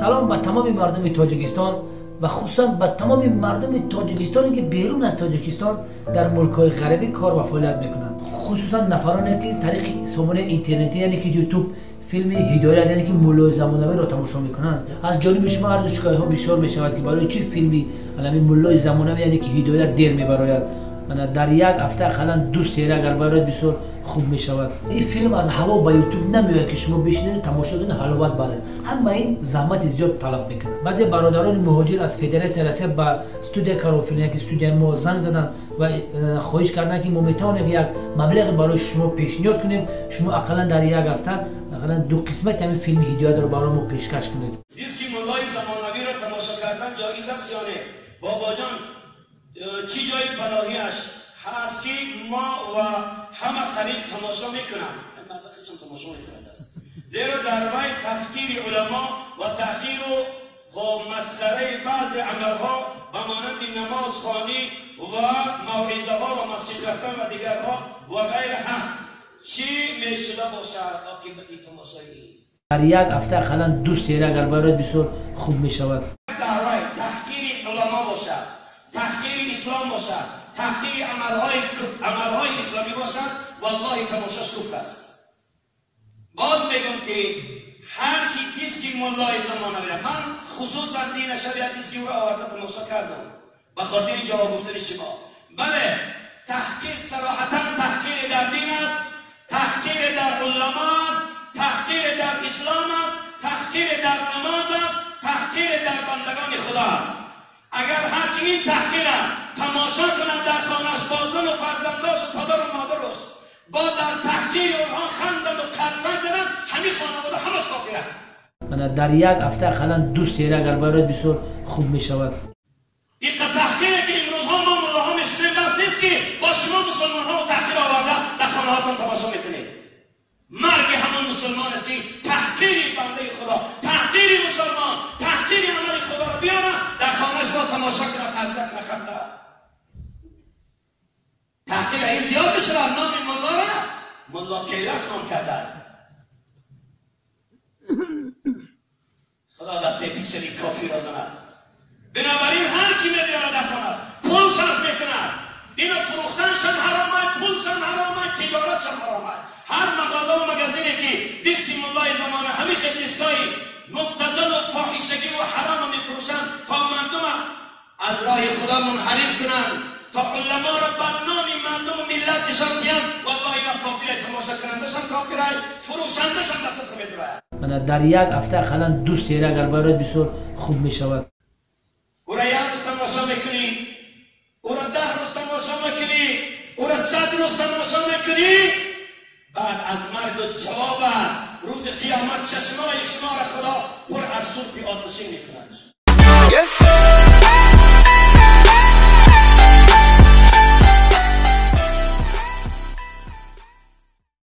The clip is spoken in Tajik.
Салом ба тамоми мардуми Тоҷикистон ва хусусан ба тамоми мардуми Тоҷикистоне, ки берун аз Тоҷикистон дар мулкҳои ғарбӣ кор ва фаъолият мекунанд, хусусан нафароне, ки тариқи сомонаи интернетӣ, яъне ки Ютуб, филми «Ҳидоят», яъне ки «Муллои замонавиро» тамошо мекунанд. Аз ҷониби шумо арзу шикоятҳо бисёр мешавад, ки барои чӣ филми алами «Муллои замонавӣ», яъне ки «Ҳидоят» дер мебарояд. Дар як ҳафта ақаллан ду серия агар барояд, бисёр хуб мешавад. Ин филм аз ҳаво ба Ютуб намеояд, ки шумо бишинед, тамошо кунед, ҳаловат баред. Ҳама ин заҳмати зиёд талаб мекунад. Баъзе бародарони муҳоҷир аз Федератсияи Россия ба студия Карофилм, ки студияи мо, занг заданд ва хоҳиш карданд, ки мо метавонем як маблағе барои шумо пешниҳод кунем, шумо ақаллан дар як ҳафта ақаллан ду қисмати ҳамин филми «Ҳидоятро» барои мо пешкаш кунед. Диски «Муллои замонавиро» тамошо кардан ҷоиз аст ё не, бобоҷон? Чӣ ҷои паноҳиаш ҳаст, ки мо ва ҳама қариб тамошо мекунанд? Мардақичам тамошо мекунанд аст, зеро дар вай таҳқири уламо ва таҳқиру масхараи баъзе амалҳо ба монанди намозхонӣ ва мавъизаҳо ва масҷид рафтан ва дигарҳо ва ғайра ҳаст. Чӣ мешуда бошад оқибати тамошои? Дар як ҳафта ақаллан ду серия агар барояд, бисёр хуб мешавад. Дар вай таҳқири уламо бошад, таҳқири ислом бошад, таҳқири амалҳои исломӣ бошад, валлоҳи, тамошош куфр аст. Боз мегӯм, ки ҳар ки диски «Муллои замонавия», ман хусусан дина шаб як диски ӯро оварда тамошо кардам ба хотири ҷавоб гуфтани шумо. Бале, таҳқир, сароҳатан таҳқири дар дин аст, таҳқири дар уламо аст, таҳқири дар ислом аст, таҳқири дар намоз аст, таҳқири дар бандагони худо аст. Агар ҳар ки ин таҳқира тамошо кунад дар хонаш бо зану фарзандошу падару модаруш, бо дар таҳқири онҳо хандаду қарсак занад, ҳамин хонавода ҳамаш кофиранд. Дар як ҳафта ақаллан ду серия агар барояд, бисёр хуб мешавад. Иқа таҳқире, ки имрӯзҳо мо муллоҳо мешунем, бас нест, ки бо шумо мусулмонҳо таҳқир оварда дар хонаҳотон тамошо мекунед. Марги ҳамон мусулмон аст, ки таҳқири бандаи худо, таҳқири мусулмон, таҳқири амали худоро биёрад, дар хонаш бо тамошо кунад, ҳасрат наханда. Таҳқир ин зиёд бишавад. Номи муллора мулло келас ном карда. Худо дар тепи сари кофиро занад. Бинобарин ҳар ки мебиёрад дар хона, пул сарф мекунад, ино фурӯхтаншам ҳаромай, пулшам ҳаромай, тиҷоратшам ҳаромай. Ҳар мағозаву магазине, ки диски «Муллои замона», ҳамин хел дискҳои мубтазалу фоҳишагӣ ва ҳарома мефурӯшанд, то мардума аз роҳи худо мунҳариф кунанд, то уламоро бадноми мардуму миллат нишон диҳанд, валлоҳи, ва кофирай, тамошокунандашам кофирай, фурӯшандашам ба куфр медурояд. Дар як ҳафта ақаллан ду серия агар барояд, бисёр хуб мешавад. Ӯра як рӯз тамошо мекунӣ, ӯра 10 рӯз тамошо мекунӣ, ӯра 100 рӯз тамошо мекунӣ, баъд аз маргу ҷавоб аст. Рӯзи қиёмат чашмои шуморо худо пур аз сурпи оташин мекунад. Yes.